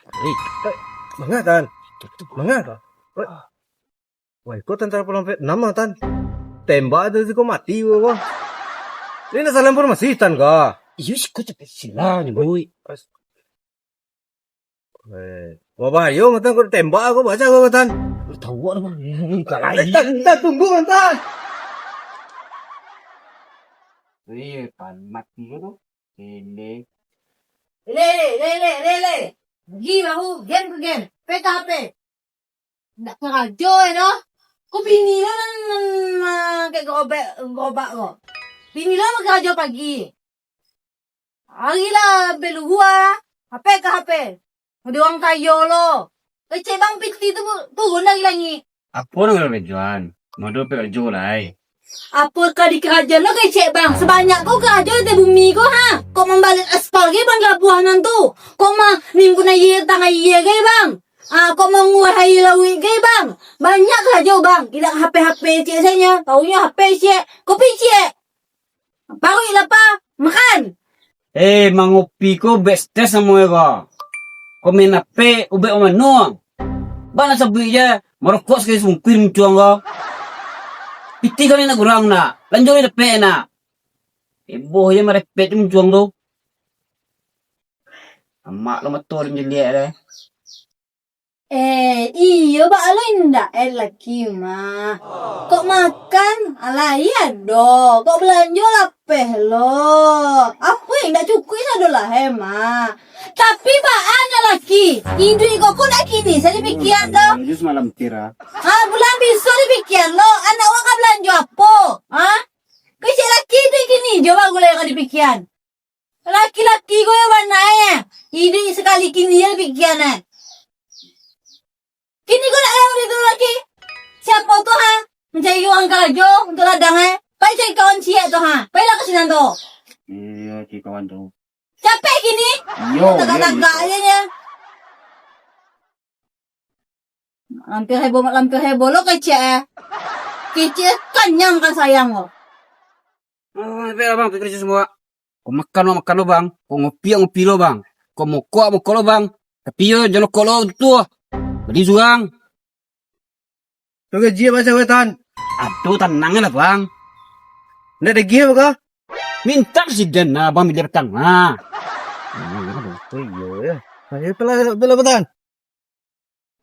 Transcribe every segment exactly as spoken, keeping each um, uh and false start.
Eh, manga, Tan? Manga ka? Wah, iko tentara palampek nama, Tan? Tembak tu siko mati ko. Ini nak salam informasi, Tan, ka? Iyo, siko capek sila ni, boy. Eh, babahayo, Tan, kok ditembak ko, baca ko, Tan. Tahu lah, Bang. Kalah. Eh, Tan, Tan, tunggu, Tan. Wih, Pan, mati ko tu. Lele. Lele, lele, lele. Pergi bahu, game ke game. P K P. Ndak karajo e doh. Ko bini lo nan, nan, nan, kek gerobak, gerobak ko. Bini lo nan karajo pagi. Hari lah belugua, H P ka H P. Ado urang kayo lo. Kecek bang, piti tu turun dari langik. Apo nan karajoan? Mado pe karajo lai. Apo ka dikarajoan lo kecek bang? Sabanyak ko karajo di bumi ko, ha? Kok mambaleh aspal ge bang labuah nan tu? Kok manimbun aia tang aia ge bang? Ah, kok manguweh aia lauik ge bang? Banyak karajo bang. Idak H P-H P ciek sajo. Taunyo H P ciek, kopi ciek. Paruik lapa, makan. Eh, mangopi ko bek stres samo e ko. Ko main H P, ubek mano? Bana sabuik je, marokok sakali sabungkuih muncuang ko. Pitih ko ni nak gurang nak, lanjo ni dapek nak. Heboh je marepet tu muncuang tu. Amak lo mato tu menjeliak deh. Eh, iyo, baa lo indak, eh, laki mah. Kok makan, alah, iyo doh. Kok balanjo, lapeh lo. Apo yang indak cukuik sado lah, eh, mah. Tapi baa nyo laki, iduik iko ko ndak kini sa dipikian doh. Lanjut semalam kira. Ha, bulan biso dipikian lo, anak wak ka balanjo apo? Ha? Kecek laki iduik kini jo baru lai ka dipikian. Laki-laki ko yo bana e. Iduik sakali kini yo pikian e. Kini ko nak yang itu laki. Siapo tu ha? Mancari urang karajo untuak ladang e. Pai cari kawan ciek tu ha. Pailah ka sinan tu. Iyo, cari kawan tu. Capek kini. Iyo, iyo, iyo. Tagak-tagak aja nyo. Lampir heboh, lampir heboh lo kecek e. Kecek kanyang kan sayang lo. Oh, bang, pikir semua. Kau makan lo, makan lo, bang. Kau ngopi, ngopi lo, bang. Kau mokok, mokok lo, bang. Tapi yo, jangan rokok lo tu. Bali surang. Tu gaji apa sawetan? Aduh, tanang lah, bang. Ndak dagih apa kah? Minta presiden lah, bang, bilik petang. Nah. Oh, iyo, ya. Ayo, pala, pala, petan.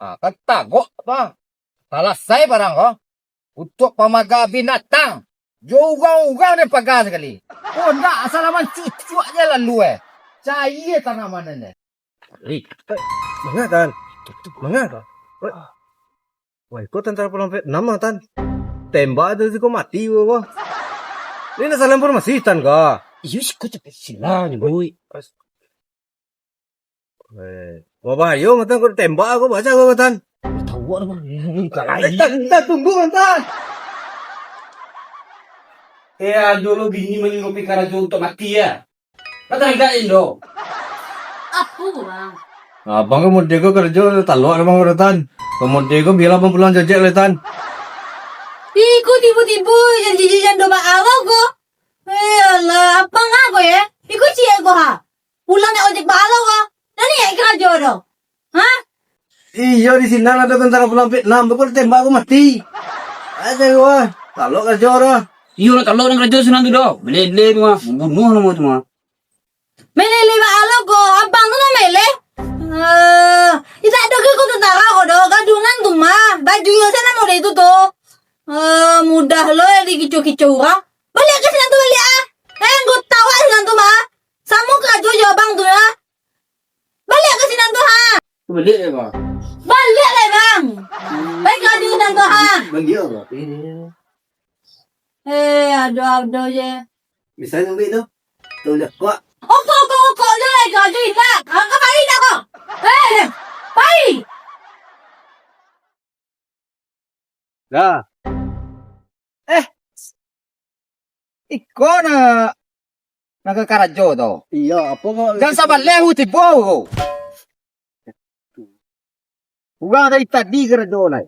Ah, kan tagok, bang. Salasai barang ko. Untuak pamaga binatang. Jo urang-urang den paga sakali. Oh, ndak, asal aman cucuak je lalu, eh. Cayie tanaman den, eh. Eh, manga, Tan? Manga, Tan? Wah, iko tentara palampek nama, Tan? Tembak tu siko mati ko. Ini nak salah informasi, Tan, ka? Iyo, siko capek sila ni, boy. Eh, babahayo, Tan, kok ditembak ko, baca ko, Tan. Tahu lah, Bang. Bukan lain. Eh, Tan, Tan, tunggu, Tan. Eh, ado lo bini mangirupi karajo untuak mati, ya? Kan tarigak, Indo. Apo, Bang? Abang kan mode ko karajo talok, Bang, Tan. Kok mode ko bialah Abang pulang jajak lah, Tan. Iko tibo-tibo janji jando ba awak ko. Eh, alah, apa ngah ko, ya? Iko ciek ko, ha? Pulang naik ojek baa lo ko? Nan niaik karajo do? Ha? Iyo, di sinan ado tentara pulang Vietnam, tu kok ditembak ko mati. Aja gua, talok karajo do. Iyo, nak talok nan karajo sinan tu do. Melele tu mah, mambunuah namo tu mah. Melele baa lo ko, abang tu mah melele. Eh, indak ado ko tentara ko do, gadungan tu mah. Bajunyo sajo model itu tu. Eh, mudah lo ya dikicuah-kicuah urang. Baliak ka sinan tu, baliak ah. Eh, anggoto awak sinan tu mah. Samo karajo jo abang tu lah. Baliak ka sinan tu, ha. Baliak lai, Bang. Baliak lai, Bang. Pai karajo sinan tu, ha. Bang, iyo, Bang. Eh, ado-ado je. Misalnyo ambiak tu. Tu lah, kok. Okok, okok, okok je lai karajo indak. Ha, ka pai indak ko? Eh, pai. Dah. Eh. Iko na, na ka karajo tu. Iyo, apo ko? Jan sabaleh u tibo ko. Urang dari tadi karajo lai.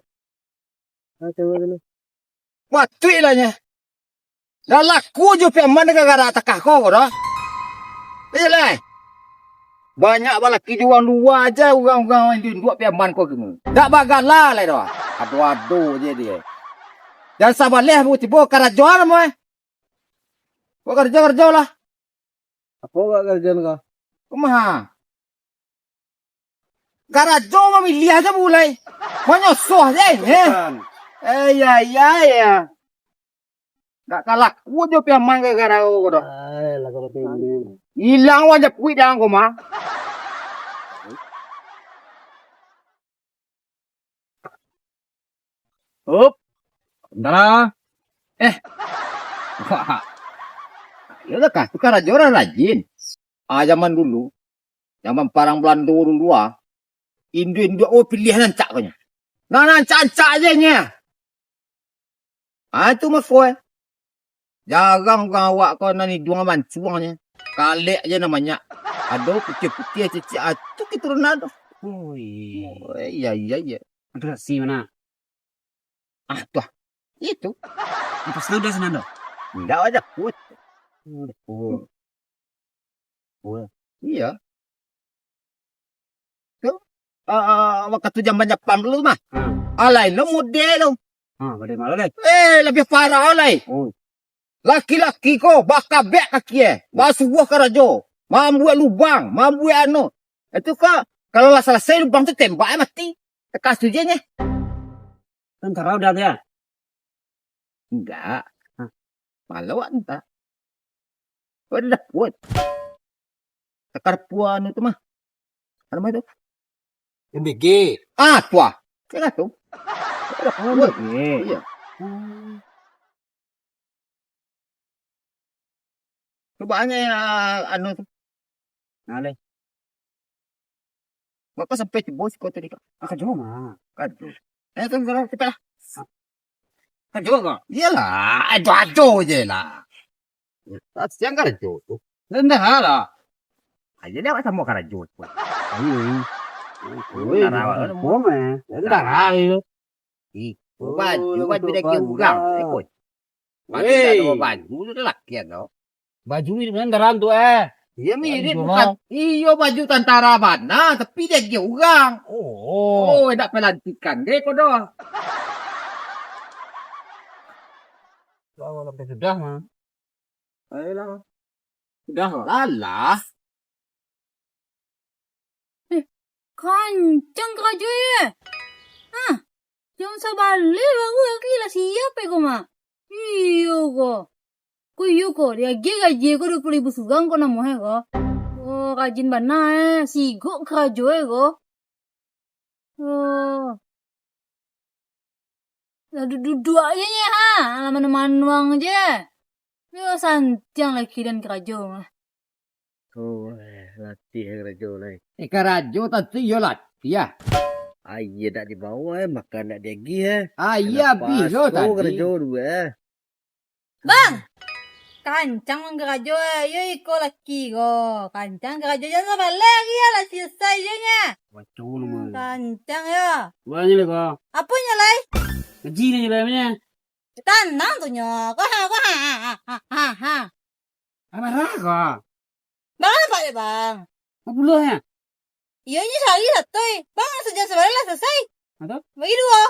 Patuik lah nyo. Lah laku jo piaman ka gara takah ko, ko dah. Iyo lai. Banyak balaki jo urang lua aja, urang-urang induak-induak Piaman ko kini. Dak bagala lai doh. Ado-ado je dia. Jan sabaleh bu tibo karajo lah, moe. Ko karajo, karajo lah. Apo kak karajo ko? Kumaha? Karajo mamiliah aja bulai. Manyosoh je, eh. Eh, ya, ya, ya. Gak kalaku jo Piaman gara-gara ko doh. Ai, lah kalau Piaman. Ilang waja kuik jangan ko mah. Up. Entara. Eh. Wah. Yo lah kah, tukang karajo urang rajin. Ah, zaman dulu, zaman parang Balando dulu ah, induak-induak oh piliah nan rancak ko nyo. Nan rancak-rancak aja nyo. Ah, itu mah ko eh. Jarang urang awak ko nan iduang mancuang nyo. Kalek aja nan banyak. Ado putiah-putiah cicik ah, tu keturunan tu. Ui. Oh, iya, iya, iya. Itu si mana? Ah, tuh. Itu. Apa sudah senang tu? Ndak aja kuat. Oh. Oh. Iya. Tu, ah, ah, waktu zaman Japang dulu mah. Hmm. Alai lo model tu. Ha, model malah deh. Eh, lebih parah alai. Oh. Laki-laki ko bakabek kaki eh, basuah karajo, mambuek lubang, mambuek anu. Itu ko kalau lah selesai lubang tu tembak eh mati. Tekas tu je nyeh. Tentara udah dia. Enggak. Hah? Malah awak minta. Kau dah dapet. Takar pua anu tu mah. Anu mah tu. M B G. Ah, tuah. Kira tu. Oh, M B G. Iya. Hmm. Cuba aja ya, anu tu. Nah, leh. Bapa sampai tibo siko tadi, Kak? Ah, kajo mah. Kajo. Eh, tu, tu, tu, lah. Kajo, Kak? Iyalah, ado-ado je lah. Siang karajo tu. Rendah lah. Aja dia sama karajo tu. Ayo. Oi, darah, darah, darah, darah, darah. Ih, oh, baju, baju dah kira urang. Eh, koi. Baju dah ada baju tu laki ado. Baju ni sebenarnya dalam tu eh. Iya mirip bukan. Iyo baju tentara bana tapi dia kira urang. Oh. Oh, nak pelantikan deh kau dah. Sudah mah. Ayolah. Sudah kok. Alah. Eh, kancang karajo ye. Hah, jam sabaleh baru lagi lah siap eh ko mak. Iyo ko. Ko iyo ko, diagiah gaji ko dua puluh ribu surang ko namo eh ko. Oh, rajin bana eh, sigok karajo eh ko. Oh. Lah du-, duduak je nyo ha, lah manuang-manuang je. Yo santiang laki den karajo mah. Oh, eh, latih karajo lai. Eh, karajo tantu iyo latih ah. Aia dak dibawa eh, makan dak diagiah eh. Aia abih lo tadi. Karajo duo eh. Bang! Kancang mangarajo, yo iko laki ko. Kancang karajo, jan sabaleh lagi yo, lah selesai jo nyo. Waco lu mah. Kancang yo. Banyak lah ko. Apo nyo lai? Gaji nyo lai banyak. Tanang tu nyo. Ko ha, ko ha, ha, ha, ha, ha. Marah ko. Bang, apo dek bang? Apo pulo nyo? Iyo nyo sahari sato eh. Bang, sajan sabaleh lah selesai. Ato? Bagi duo.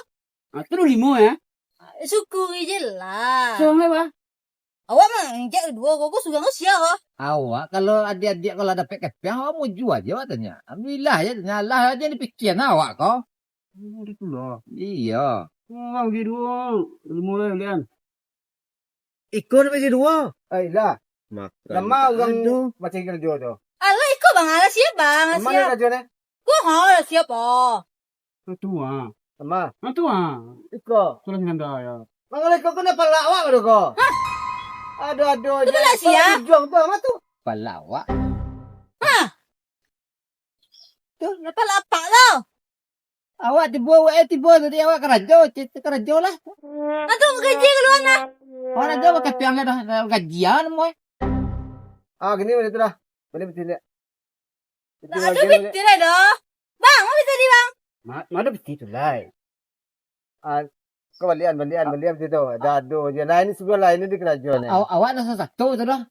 Ah, tu limo ya. Syukuri je lah. Surang lai, Bah? Awak mah injak duo, kok surang ko sia ko. Awak kalau adiak-adiak kalau dapek kepiang, awak mujua je awak tanya. Alhamdulillah je tanya, alah aja dipikian awak ko. Oh, itu lah. Iyo. Surang bagi duo, limo lai kalian. Iko nak bagi duo. Ai lah. Makan nama urang tu macam kerja tu. Alah iko bang, alah siap bang, alah siap. Mana kerja ni? Ko ha, alah siap oh. Itu ah. Sama. Itu ah. Iko. Sudah nyanda ya. Mangalai ko kena palak awak pada ko. Hah? Aduh aduh. Tu pala sia. Juang tu amat tu. Palak awak. Hah? Tu, napa lapak tu? Awak tibo, awak eh tibo tadi awak karajo, cek karajo lah. Atu gaji kaluar nah. Awak nak jawab kapiang dah, dah gajian mo eh. Ah, gini boleh tu dah. Boleh betul tak? Nah, atu betul lah dah. Bang, mau betul di bang? Ma-, mana betul tu lai? Ah, kau balian, balian, balian betul tu. Dah aduh je lah ini sebelah lah ini di karajo ni. Aw-, awak nak sato tu dah.